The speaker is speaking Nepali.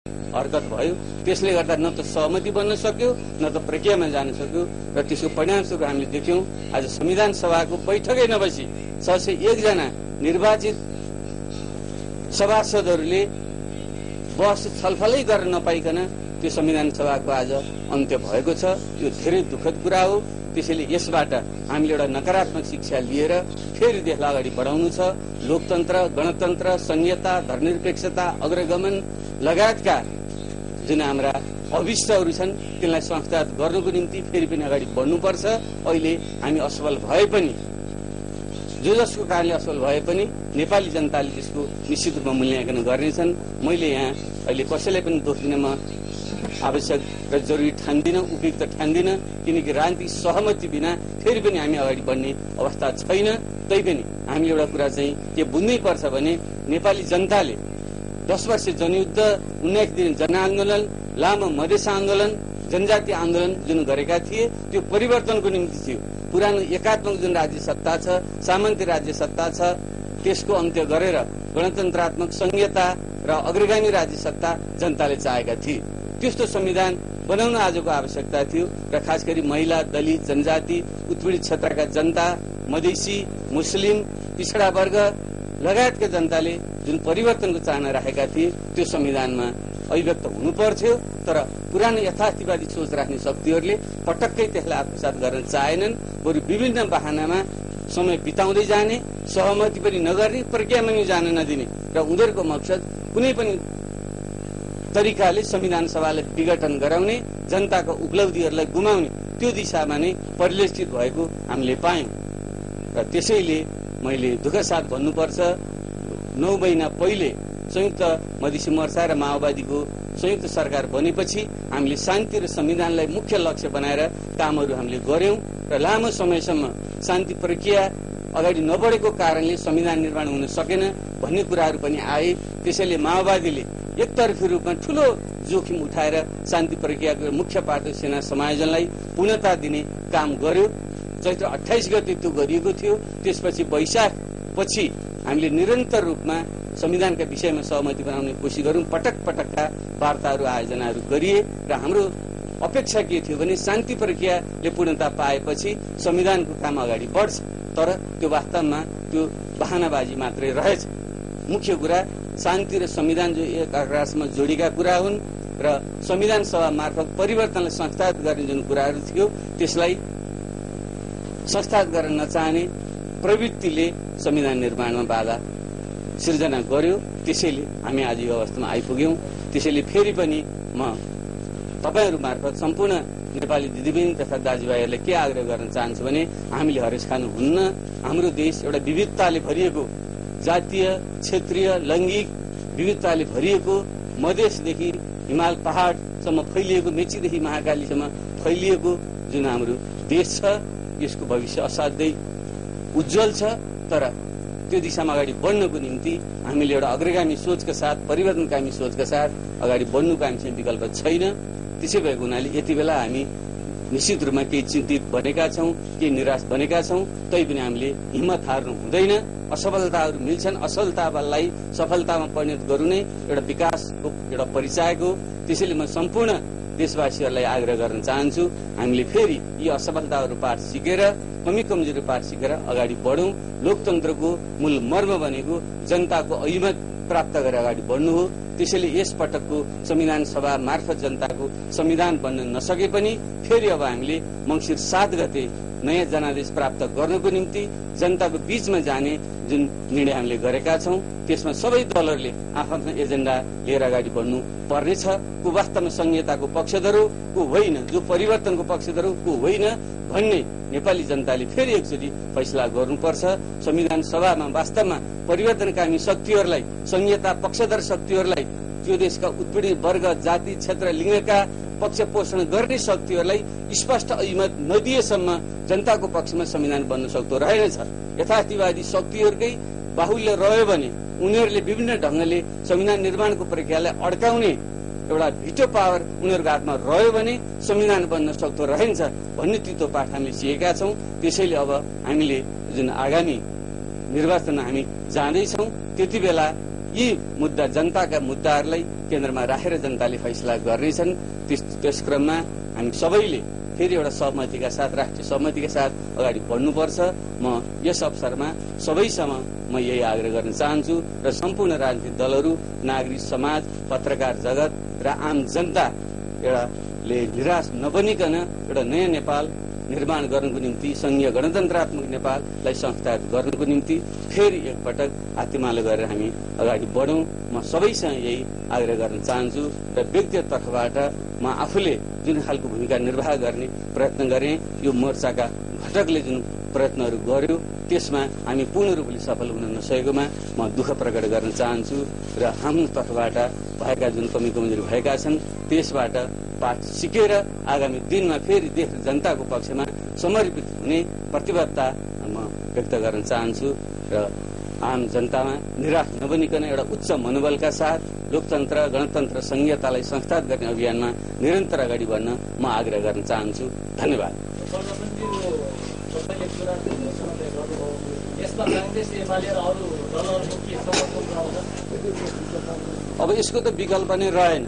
हरकत भयो। त्यसले गर्दा न त सहमति बन्न सक्यो न त प्रक्रियामा जान सक्यो र त्यसको परिणामस्वरूप हामीले देख्यौं आज संविधान सभाको बैठकै नबसी 601 जना निर्वाचित सभासदहरूले बहस छलफलै गर्न नपाइकन त्यो संविधान सभाको आज अन्त्य भएको छ। यो धेरै दुःखद कुरा हो। त्यसैले यसबाट हामीले एउटा नकारात्मक शिक्षा लिएर फेरि देशलाई अगाडि बढाउनु छ। लोकतन्त्र, गणतन्त्र, संहिता, धर्मनिरपेक्षता, अग्रगमन लगायतका जुन हाम्रा अभिष्टहरू छन् तिनलाई संस्थागत गर्नको निम्ति फेरि पनि अगाडि बढ्नुपर्छ। अहिले हामी असफल भए पनि जसको कारणले असफल भए पनि नेपाली जनताले त्यसको निश्चित रूपमा मूल्याङ्कन गर्नेछन्। मैले यहाँ अहिले कसैलाई पनि दोष दिन म आवश्यक र जरुरी ठान्दिन, उपयुक्त ठान्दिन, किनकि राजनीतिक सहमति बिना फेरि पनि हामी अगाडि बढ्ने अवस्था छैन। तैपनि हामीले एउटा कुरा चाहिँ के बुझ्नै पर्छ भने नेपाली जनताले 10 वर्ष जनयुद्ध, 19 दिन जनआन्दोलन, लामो मधेस आन्दोलन, जनजाति आन्दोलन जुन गरेका थिए त्यो परिवर्तनको निम्ति थियो। पुरानो एकात्मक जुन राज्य सत्ता छ, सामन्ती राज्य सत्ता छ, त्यसको अन्त्य गरेर गणतन्त्रात्मक संहिता र अग्रगामी राज्य सत्ता जनताले चाहेका थिए। त्यस्तो संविधान बनाउन आजको आवश्यकता थियो र खास गरी महिला, दलित, जनजाति, उत्पीडित क्षेत्रका जनता, मधेसी, मुस्लिम, पिछडा वर्ग लगायतका जनताले जुन परिवर्तनको चाहना राखेका थिए त्यो संविधानमा अभिव्यक्त हुनु पर्थ्यो। तर पुरानो यथार्थवादी सोच राख्ने शक्तिहरूले पटक्कै त्यसलाई आत्मसात गर्न चाहेनन्। बरु विभिन्न बहानामा समय बिताउँदै जाने, सहमति पनि नगर्ने, प्रक्रियामा पनि जान नदिने र उनीहरूको मकसद कुनै पनि तरिकाले संविधान सभालाई विघटन गराउने, जनताको उपलब्धिहरूलाई गुमाउने त्यो दिशामा नै परिलक्षित भएको हामीले पायौं। र त्यसैले मैले दुःखका साथ भन्नुपर्छ 9 महिना पहिले संयुक्त मधेसी मोर्चा र माओवादीको संयुक्त सरकार बनेपछि हामीले शान्ति र संविधानलाई मुख्य लक्ष्य बनाएर कामहरू हामीले गर्यौं र लामो समयसम्म शान्ति प्रक्रिया अगाडि नबढेको कारणले संविधान निर्माण हुन सकेन भन्ने कुराहरू पनि आए। त्यसैले माओवादीले एकतर्फी रूपमा ठूलो जोखिम उठाएर शान्ति प्रक्रियाको मुख्य पार्टी सेना समायोजनलाई पूर्णता दिने काम गर्यो। चैत्र 28 गते त्यो गरिएको थियो। त्यसपछि वैशाख पछि हामीले निरन्तर रूपमा संविधानका विषयमा सहमति बनाउने कोसिस गर्यौं। पटक पटकका वार्ताहरू आयोजनाहरू गरिए र हाम्रो अपेक्षा के थियो भने शान्ति प्रक्रियाले पूर्णता पाएपछि संविधानको काम अगाडि बढ्छ। तर त्यो वास्तवमा त्यो बहानाबाजी मात्रै रहेछ। मुख्य कुरा शान्ति र संविधान जो एक आकाशमा जोडिएका कुरा हुन् र संविधान सभा मार्फत परिवर्तनलाई संस्थागत गर्ने जुन कुराहरू थियो त्यसलाई संस्थागत गर्न नचाहने प्रवृत्तिले संविधान निर्माणमा बाधा सिर्जना गर्यो। त्यसैले हामी आज यो अवस्थामा आइपुग्यौं। त्यसैले फेरि पनि म तपाईहरु मार्फत सम्पूर्ण नेपाली दिदीबहिनी तथा दाजुभाइहरुलाई के आग्रह गर्न चाहन्छु भने हामीले हरेस खानु हुन्न। हाम्रो देश एउटा विविधताले भरिएको, जातीय, क्षेत्रीय, लैंगिक विविधताले भरिएको, मधेसदेखि हिमाल पहाडसम्म फैलिएको, मेचीदेखि महाकालीसम्म फैलिएको जुन हाम्रो देश छ यसको भविष्य असाध्यै उज्जवल छ। तर त्यो दिशामा अगाडि बढ्नको निम्ति हामीले एउटा अग्रगामी सोचका साथ, परिवर्तनकामी सोचका साथ अगाडि बढ्नुको हामीसँग विकल्प छैन। त्यसै भएको हुनाले यति बेला हामी निश्चित रूपमा केही चिन्तित बनेका छौं, केही निराश बनेका छौं। तैपनि हामीले हिम्मत हार्नु हुँदैन। असफलताहरू मिल्छन्, असफलतालाई सफलतामा परिणत गर्नु नै एउटा विकासको एउटा परिचायक हो। त्यसैले म सम्पूर्ण देशवासीहरूलाई आग्रह गर्न चाहन्छु हामीले फेरि यी असफलताहरू पाठ सिकेर, कमी कमजोरी पाठ सिकेर अगाडि बढौं। लोकतन्त्रको मूल मर्म भनेको जनताको अभिमत प्राप्त गरेर अगाडि बढ्नु हो। त्यसैले यस पटकको संविधान सभा मार्फत जनताको संविधान बन्न नसके पनि फेरि अब हामीले मंसिर 7 गते नयाँ जनादेश प्राप्त गर्नको निम्ति जनताको बीचमा जाने जुन निर्णय हामीले गरेका छौं त्यसमा सबै दलहरूले आफ्नो एजेन्डा लिएर अगाडि बढ्नु पर्नेछ। को वास्तवमा संहिताको पक्षधर हो, को होइन, जो परिवर्तनको पक्षधर हो, को होइन भन्ने नेपाली जनताले फेरि एकचोटि फैसला गर्नुपर्छ। संविधान सभामा वास्तवमा परिवर्तनकामी शक्तिहरूलाई, संहिता पक्षधर शक्तिहरूलाई, त्यो देशका उत्पीडित वर्ग, जाति, क्षेत्र, लिङ्गका पक्ष पोषण गर्ने शक्तिहरूलाई स्पष्ट अभिमत नदिएसम्म जनताको पक्षमा संविधान बन्न सक्दो रहेनछ। यथार्थवादी शक्तिहरूकै बाहुल्य रह्यो भने उनीहरूले विभिन्न ढंगले संविधान निर्माणको प्रक्रियालाई अड्काउने एउटा भिटो पावर उनीहरूको हातमा रह्यो भने संविधान बन्न सक्दो रहन्छ भन्ने तितो पाठ हामीले सिकेका छौं। त्यसैले अब हामीले जुन आगामी निर्वाचन हामी जाँदैछौं त्यति बेला यी मुद्दा जनताका मुद्दाहरूलाई केन्द्रमा राखेर जनताले फैसला गर्नेछन्। त्यस क्रममा हामी सबैले फेरि एउटा सहमतिका साथ, राष्ट्रिय सहमतिका साथ अगाडि बढ्नुपर्छ। म यस अवसरमा सबैसँग म यही आग्रह गर्न चाहन्छु र सम्पूर्ण राजनीतिक दलहरू, नागरिक समाज, पत्रकार जगत र आम जनता एउटाले निराश नबनिकन एउटा नयाँ नेपाल निर्माण गर्नको निम्ति, संघीय गणतन्त्रात्मक नेपाललाई संस्थागत गर्नको निम्ति फेरि एकपटक हात्तीमालो गरेर हामी अगाडि बढौं। म सबैसँग यही आग्रह गर्न चाहन्छु र व्यक्तिगत तर्फबाट म आफूले जुन खालको भूमिका निर्वाह गर्ने प्रयत्न गरेँ, यो मोर्चाका घटकले जुन प्रयत्नहरू गर्यो त्यसमा हामी पूर्ण रूपले सफल हुन नसकेकोमा म दुःख प्रकट गर्न चाहन्छु र हाम्रो तर्फबाट भएका जुन कमी कमजोरी भएका छन् त्यसबाट पाठ सिकेर आगामी दिनमा फेरि देश र जनताको पक्षमा समर्पित हुने प्रतिबद्धता म व्यक्त गर्न चाहन्छु र आम जनतामा निराश नबनिकन एउटा उच्च मनोबलका साथ लोकतन्त्र, गणतन्त्र, संघीयतालाई संस्थागत गर्ने अभियानमा निरन्तर अगाडि बढ्न म आग्रह गर्न चाहन्छु। धन्यवाद। अब यसको त विकल्प नै रहेन।